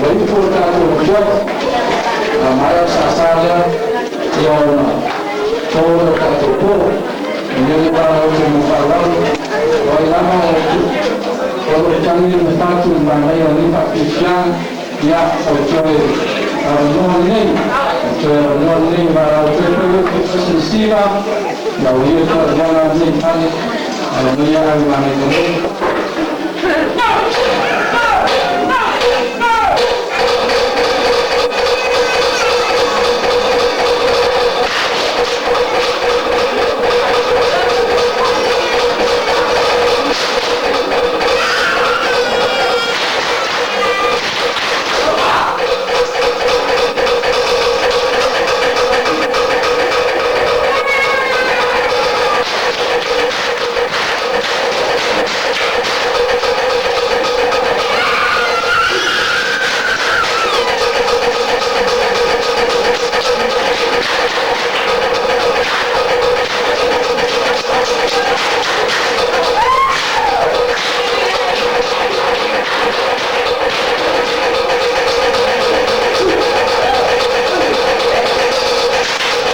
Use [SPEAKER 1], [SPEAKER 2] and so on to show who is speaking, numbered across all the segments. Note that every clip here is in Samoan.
[SPEAKER 1] Ifo le tatou fofoga a maea le sāsā lea, ia ona to lea o tatou polo. E momoli le agaga faaaloalo, o ai lava o lo o tagi le fatu i le manaia o lenei faafiafiaga, ia o le toe avanoa lenei, o le toe avanoa lenei e valaau atu ai foi le Siva ia uia le taulaga lenei fale ae aumaia ave manaia nei.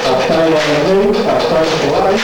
[SPEAKER 1] Faafetai le agalelei, faafetai le foai.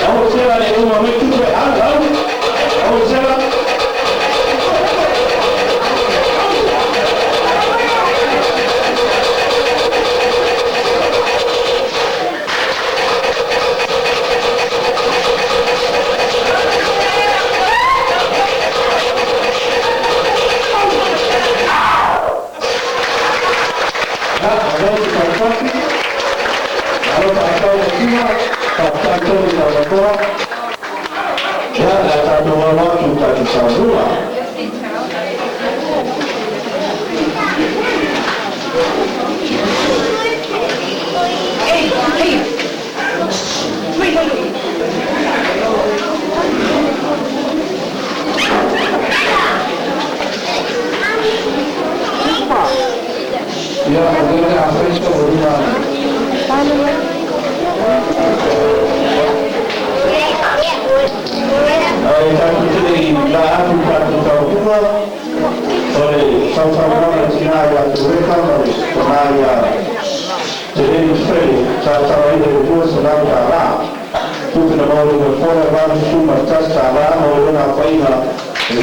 [SPEAKER 1] Aua sela le uma mai tupe alu alu. Aua sela. Ia, malo le tafatafi, malo faafetai le Atua, faafetai tele i tauatoa. Ia, le a tatou alo atu i tatou saolua. Ia, o lea o le a fai se taualuga. Ae tatou te le i laa atu i tatou taualuga, o le sausaunoaga a le tina ia Tureka ma le tama ia Teleni Fele sa tatalaina i le $200. Tupe na maua i le fola $81 ma o lona afaina e $281.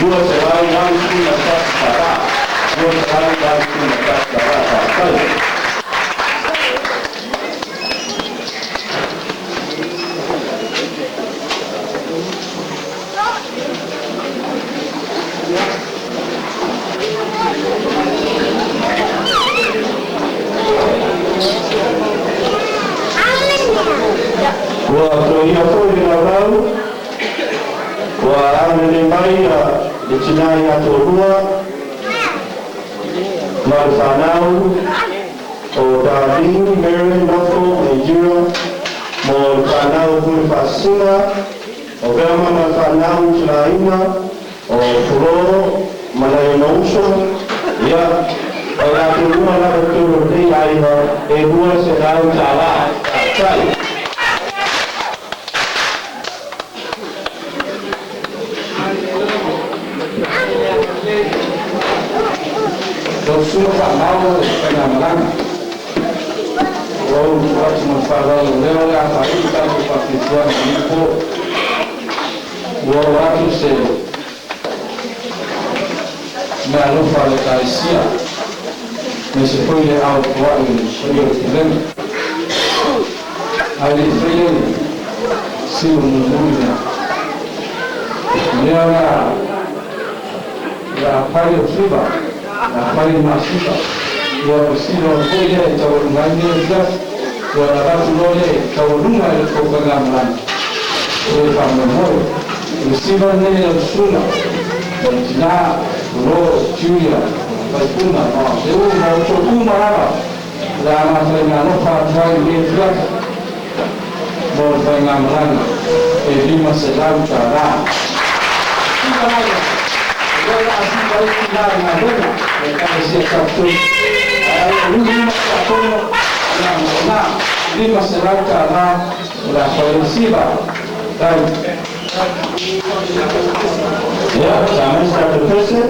[SPEAKER 1] $281. Faafetai.
[SPEAKER 2] Ua toia foi le laulau, ua agalelei mai le tinā ia Toalua ma le fanau o Darlene, Mary, Nofo ma Indira mo le fanau Pule Faasisina, o Velma ma le fanau Tunaina, o Fulo ma nai ona uso, ia, o latou uma lava i totonu o lenei aiga e $200. Faafetai.
[SPEAKER 1] Lau susuga Faamau le faigamalaga, ua ou tu atu ma le faaaloalo o lea o le a faaiu le tatou faafiafiaga i lenei po. Ua oo atu se meaalofa a le Ekalesia, aemaise foi le ao foai o le paia o le Pulega. Ae le i faia le silo mulimuli lea, o lea o le a fai le fiva, le a fai le masifa, ia o le silo foi lea e taualuga ai lenei afiafi, ia ona avatu loa lea e taualuga e le tou faigamalaga le faamoemoe. O le silo lenei e lau susuga, o le tinā, Flo, Julia, Faipuna, ma se uma, o outou uma lava, o le a matou alofa atu ai i lenei afiafi mo le faigamalaga e $500. Siva laia, o lea o le a siva ai tinā i galuega, le Ekalesia Tafatolu. Ae o luma uma tiakono, ia ma ina, $500 o le a fai ai siva. Tai.
[SPEAKER 2] Ia, sa mai se tatou pese.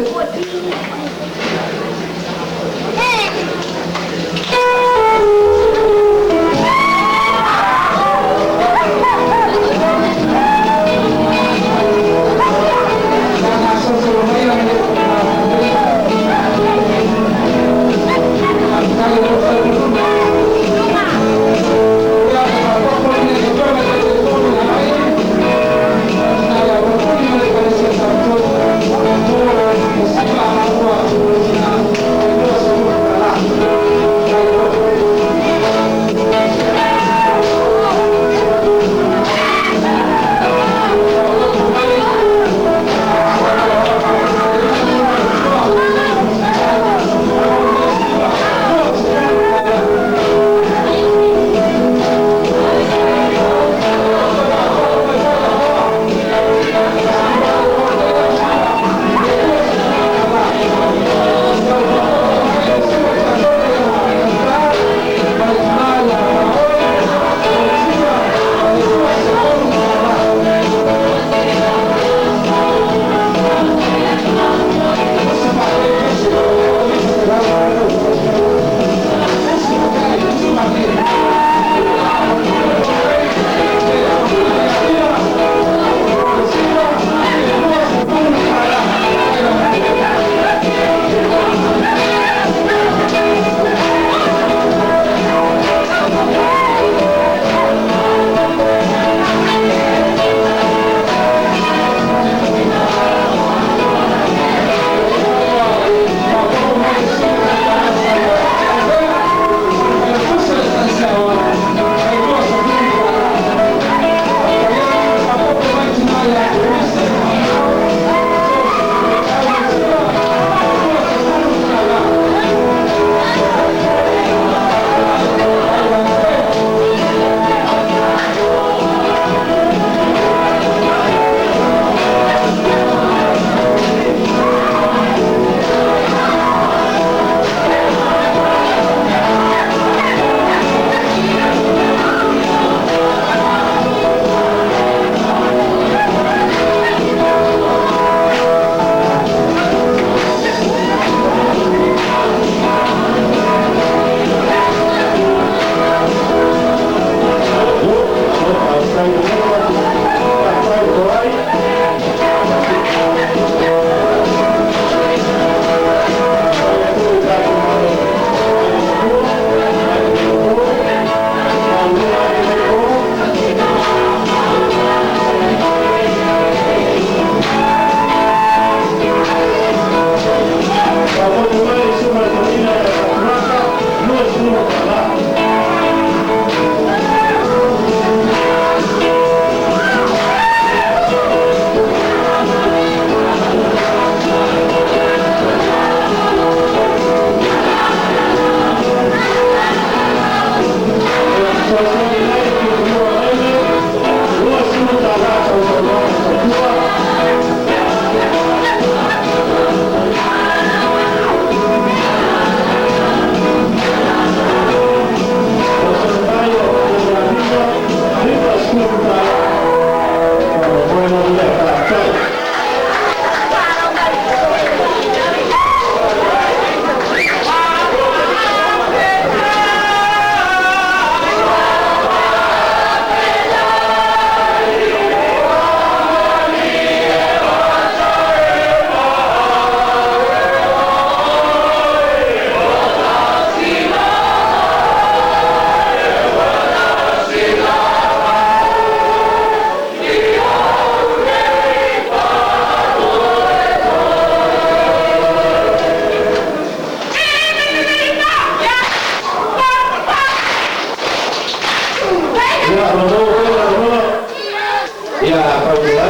[SPEAKER 2] Fai ia.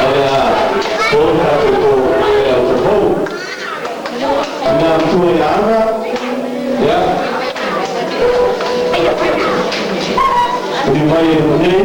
[SPEAKER 2] O le a o tatou to e au fofou. Ina tua ia ana, ia. Uli mai e nei.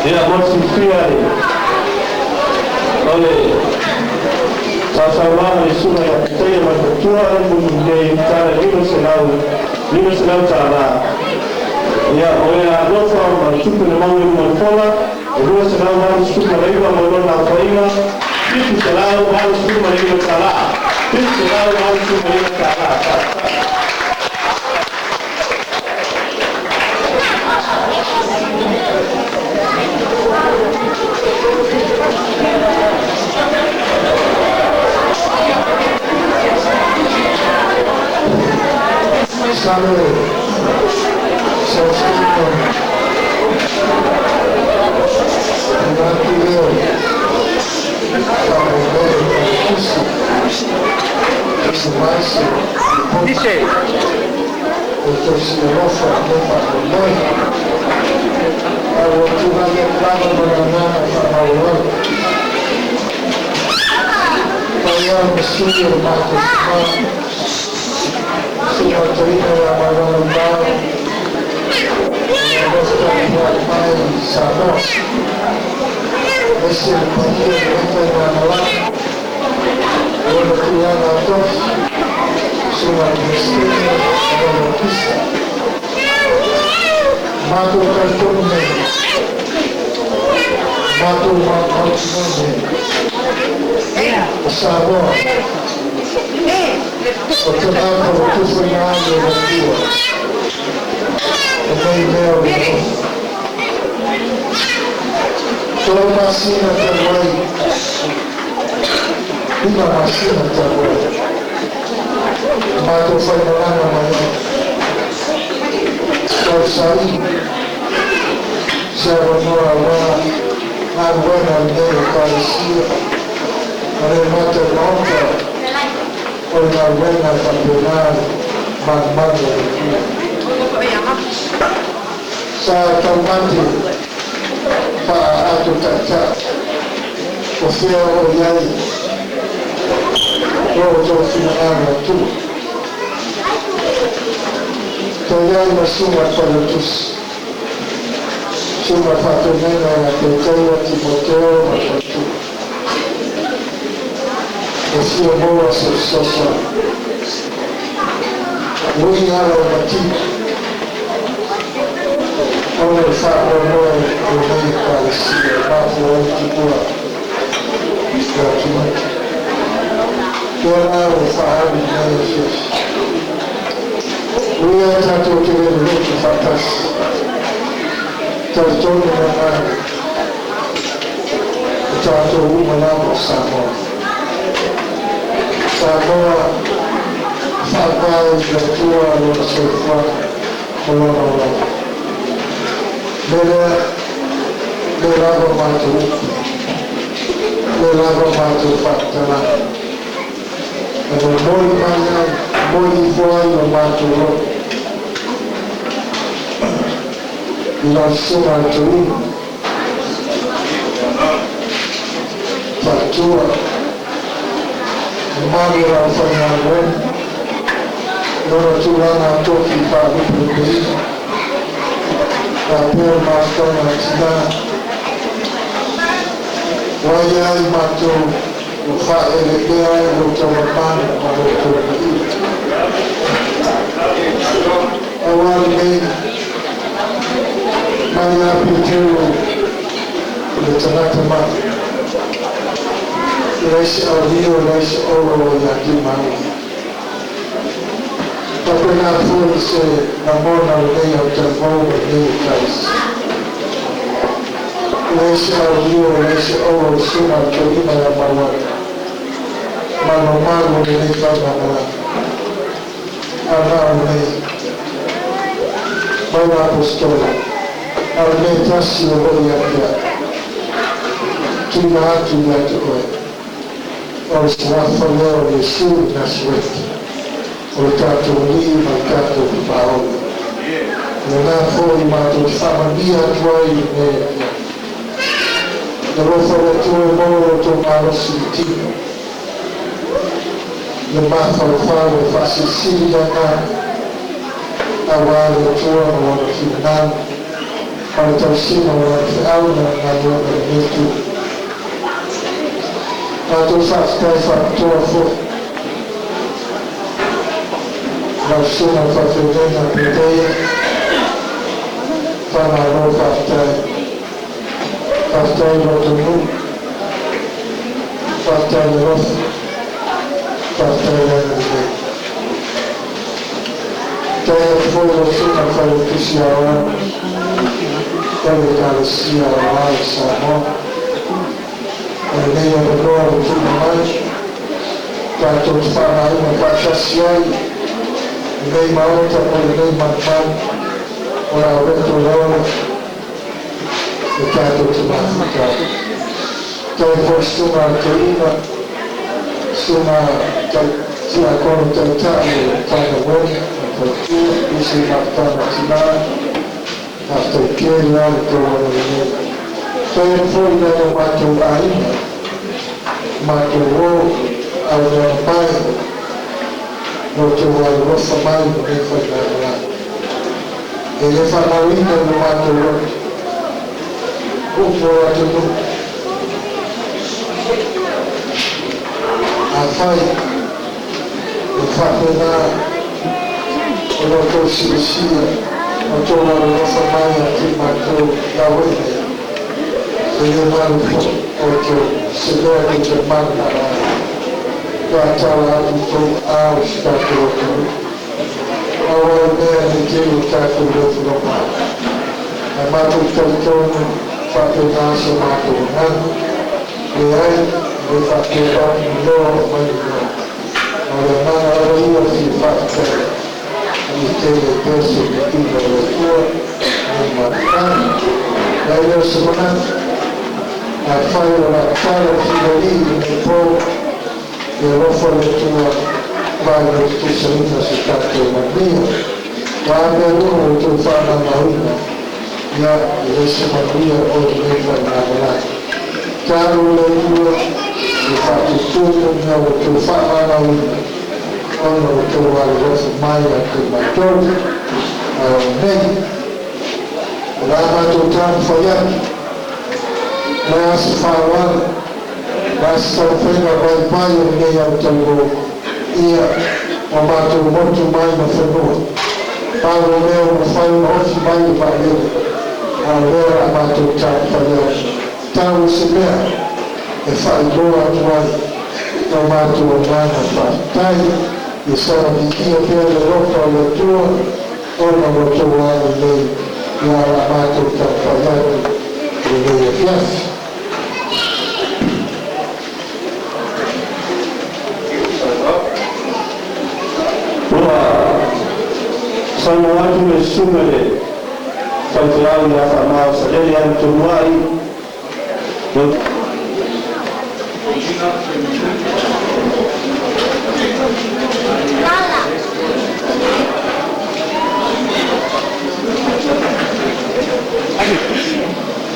[SPEAKER 2] Ia mo silafia o le sausaunoaga i susuga ia Pitaia ma le Faletua le mulumulei tala 500 $500. Ia o le alofa ma le tupe na maua i luma o le fola e 289 mo lona aofaiga 789 tala 789 tala.
[SPEAKER 3] Salve, Saustina, Natileo, Tusi, o Tosi Alofa, Masui o le matou tumā, Susuga Toeaina ia Maualaivao, le nofo tapuai mai i Samoa. Aemaise le paia o lenei faigamalaga, i ona tulaga tofi, Susuga i le Peresetene ma lona Ofisa. Matou talitonu nei, matou mautinoa nei, o Samoa, o tagata ua tufaina ai e le Atua lenei mea o le nonofo. 3 masina talu ai, 5 masina talu ai, matou faimalaga mai ai, tausaili se avanoa aua galuega a lenei Ekalesia, ma le mata i maota o le galuega e faapena le malumalu o le Atua. Sa taumate faaato taitai o fea o i ai o outou finagalo Atua. Toe ai ma susuga i le Failautusi, susuga i le faafeagaiga ia Petera Timoteo ma le faletua. E fia maua se fesoasoani. Ui ala o matino, ona o le faamoemoe o lenei Ekalesia e mafua ai tuua le atunuu. Lea la ua faaali lenei afiafi. Ui ai tatou te le loto faatasi, talitonu le agaga, o tatou uma lava o Samoa. Samoa faavae i le Atua lona soifuaga ma lona olaga. Me lea, le lava matou upu, le lava matou faamatalaga. E momoli mai ai, momoli ifo ai o matou loto i lau susuga i le toeaina, faletua, mamalu o lau faigaluega, i ona tulaga tofi faalupelupeina, faapea le mafutaga a tina, ua ia ai matou ua faaeleelea ai lo outou mamalu ma lo outou paia. Aua lenei, mai ia Peteru le tagata mai, e leai se auio, e leai se olo ia te maua. Faapena foi se lagona o lenei autalavou ma lenei Ekalesia. E leai se auio, e leai se olo o le susuga i le toeaina ia Mauala, ma le mamalu o lenei faigamalaga. A na o lenei, mai le apostola, a o le mea tasi o lo o ia te au, tuuina atu ia te oe, o le suafa lea o Iesu i Nasareti, o le tatou Alii ma le tatou Faaola. O lena foi matou te faamanuia atu ai i lenei afiafi. Le alofa o le Atua e maua lo outou malosi i le tino, le mafaufau e faasilisili le agaga, aua le Atua ma lona finagalo, ma le tausiga o lana feau ma le galuega i lenei itu. Matou faafetai faapitoa foi lau susuga i le faafeagaiga Peteia, faamalo faafetai. Faafetai i lo outou nuu, faafetai i le alofa, faafetai le agalelei. Faafetai atu foi i lau susuga i le Failautusi Aoao o le Ekalesia Aoao i Samoa. O lenei avanoa ua tuuina mai, tatou te faaaogaina faatasi ai lenei maota mo lenei malumalu o le a loto le ola e tatou te mafuta ai. Faafetai foi susuga i le toeaina, susuga tiakono taitai o le Matagaluega ma le faletua, nisi o mafutaga a tina, faafetai tele lava le tou agalelei. Faafetai atu foi i nai o matou aiga, matou uo, Aunoa mai lo outou alolofa mai lenei faigamalaga. E le faamauina i lo matou loto upu o le atunuu, afai e faapena o lo outou silasila ma outou alolofa mai ia te matou lau nei, e le malu foi outou se mea tou te mananao ai pe a tala atu outou aao i si tatou atunuu. Aua le mea nei tele o tatou lofoloma ai, ae matou talitonu faapena so matou agaga. Leai, e le faapea o atu ni loa o mai ni loa, a o le agaga lava ia o le fia faafetai i tele pea se viiga o le Atua nei mafuaaga. Leai lea o se manatu, afai o le a tala le filali i lenei po, ia alofa le Atua mai le tutusaina se tatou manuia. O a mea uma ua outou faamamaina, ia e le se manuia o lenei faigamalaga. Talo le Atua ia faatutumu mea ua outou faamamaina ona ua outou alolofa mai ia te matou. Ae o nei o le a matou taumafai atu, o le a se faaaloalo, o le a se taumafaiga vaivai o lenei autaluo, ia ua matou motu mai ma fanua. Pau o lea ua mafai ona ofi mai le vaalele, a o lea o le a matou taumafai atu tau o se mea e faailoa atu ai lo matou agaga faafetai. Ia saga viiia pea le alofa o le Atua ona ua outou agalelei ia la matou taumafai atu i lenei afiafi.
[SPEAKER 2] Ua saunoa atu le susuga i le faifeau ia Faamao Salele Anu Toluai.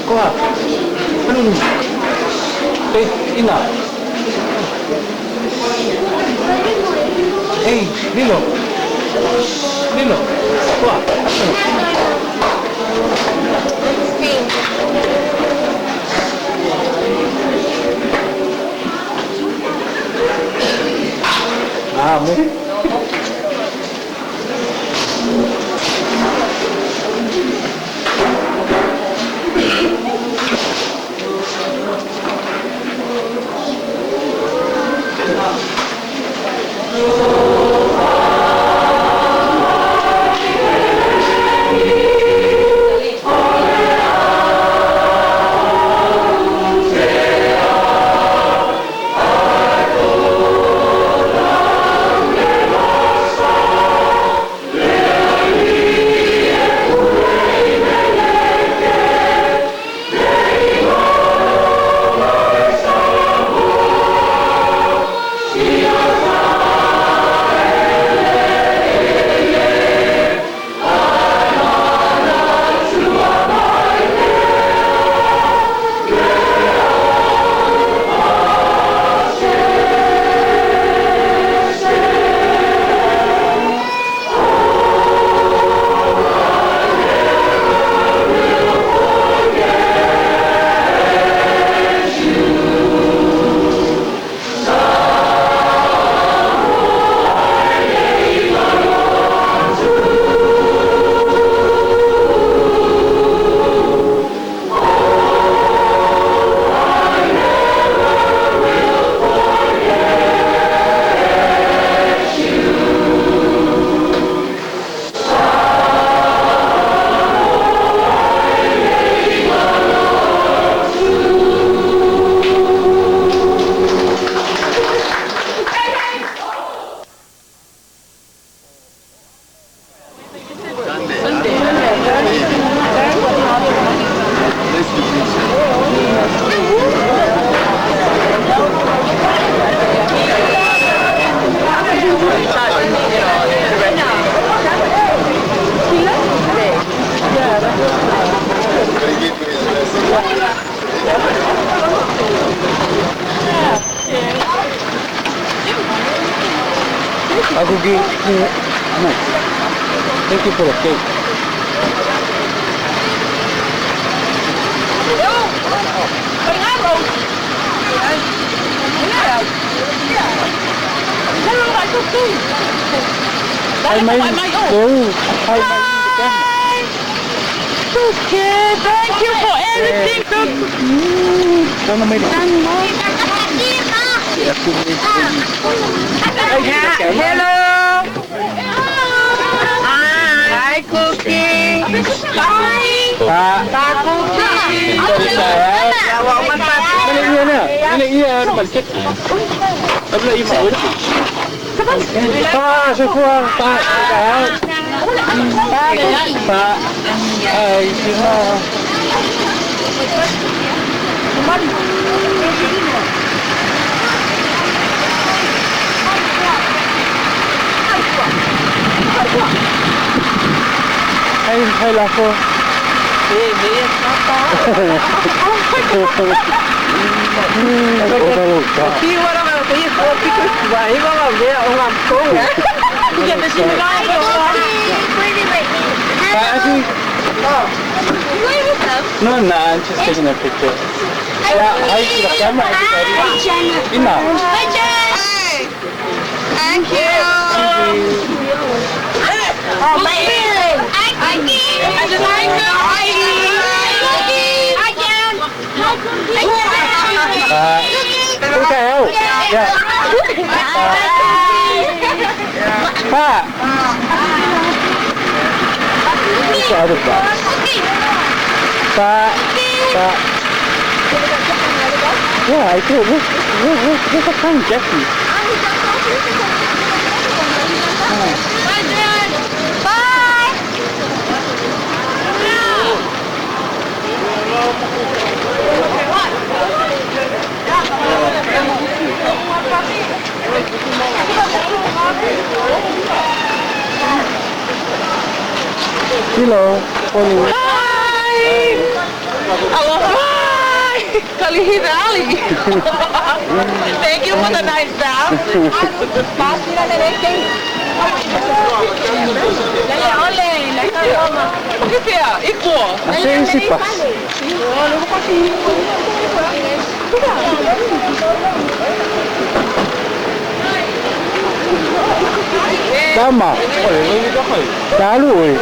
[SPEAKER 1] Koa. Eh, Ina. Eh, Lilo. Lilo. Koa. Ah, mo. Cookie. Nice. Thank you for the cake.
[SPEAKER 4] Okay, thank you for everything. Hello. Hi, Cookie. Hi. Cookie.
[SPEAKER 1] Hay là cô. No, no, I'm just taking a picture. Yeah, I see the camera.
[SPEAKER 5] Hi, Jenna. Hi, Jen.
[SPEAKER 4] Hi. Thank you.
[SPEAKER 5] Oh, my Hi, Cookie. Hi, Cookie. Hi, Jen. Hi, Cookie.
[SPEAKER 1] Okay. Yeah. Pa. The other box. Pa. Pa. Yeah, I do. Where's the kind Jeffy?
[SPEAKER 4] Bye, Jen. Bye.
[SPEAKER 1] Hello. Morning.
[SPEAKER 4] Hi. Hello. Hi. Kalihi Valley. Thank you for the nice bath.
[SPEAKER 1] Tama. Lalo eh.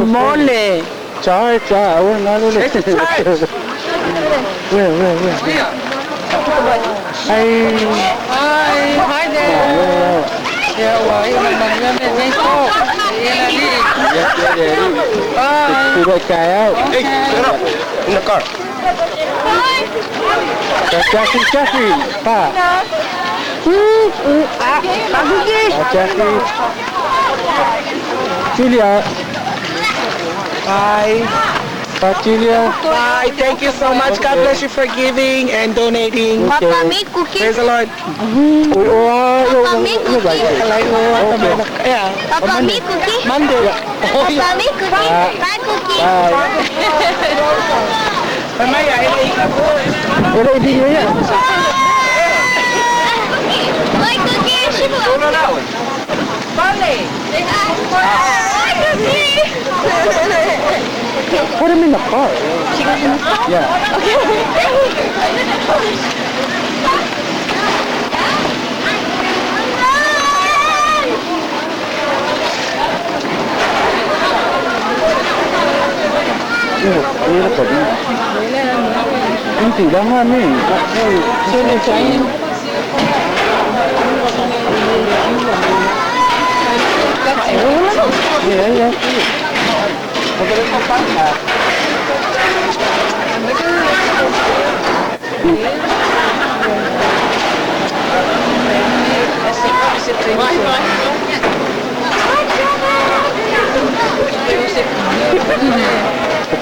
[SPEAKER 1] Mole. Charge, charge. Where? Hi.
[SPEAKER 4] Hi there.
[SPEAKER 1] Hey, get up. In the car. Jeffrey, Jeffrey. Pa. Jeffrey. Julia.
[SPEAKER 4] Bye.
[SPEAKER 1] Bye, Julia.
[SPEAKER 4] Bye. Thank you so much. God bless you for giving and donating.
[SPEAKER 1] Okay.
[SPEAKER 5] Papa, make cookies.
[SPEAKER 4] Praise the Lord.
[SPEAKER 5] Papa, make cookies.
[SPEAKER 4] Yeah.
[SPEAKER 5] Papa, make cookies.
[SPEAKER 4] Monday.
[SPEAKER 5] Papa, make cookies. Bye, cookies.
[SPEAKER 1] Bye.
[SPEAKER 5] Bye, cookies.
[SPEAKER 4] Bye.
[SPEAKER 5] Bye, cookies.
[SPEAKER 1] Put him in the car. Yeah.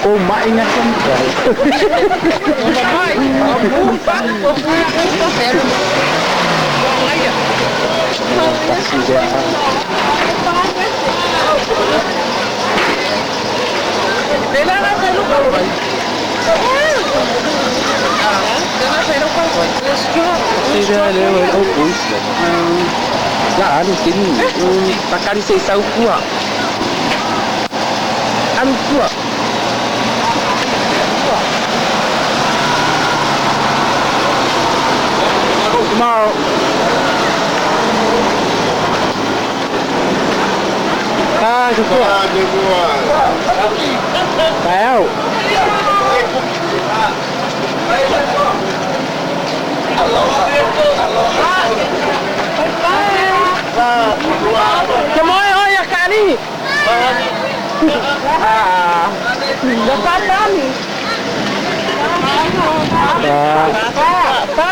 [SPEAKER 1] Kumain na siya. lea o poisi. La alu tini. Takari se sau pua. Alu pua. Tomorrow. Ah, pua. Tayo. Come on, oi, Akari. Ah. Dapat. Pa. Pa.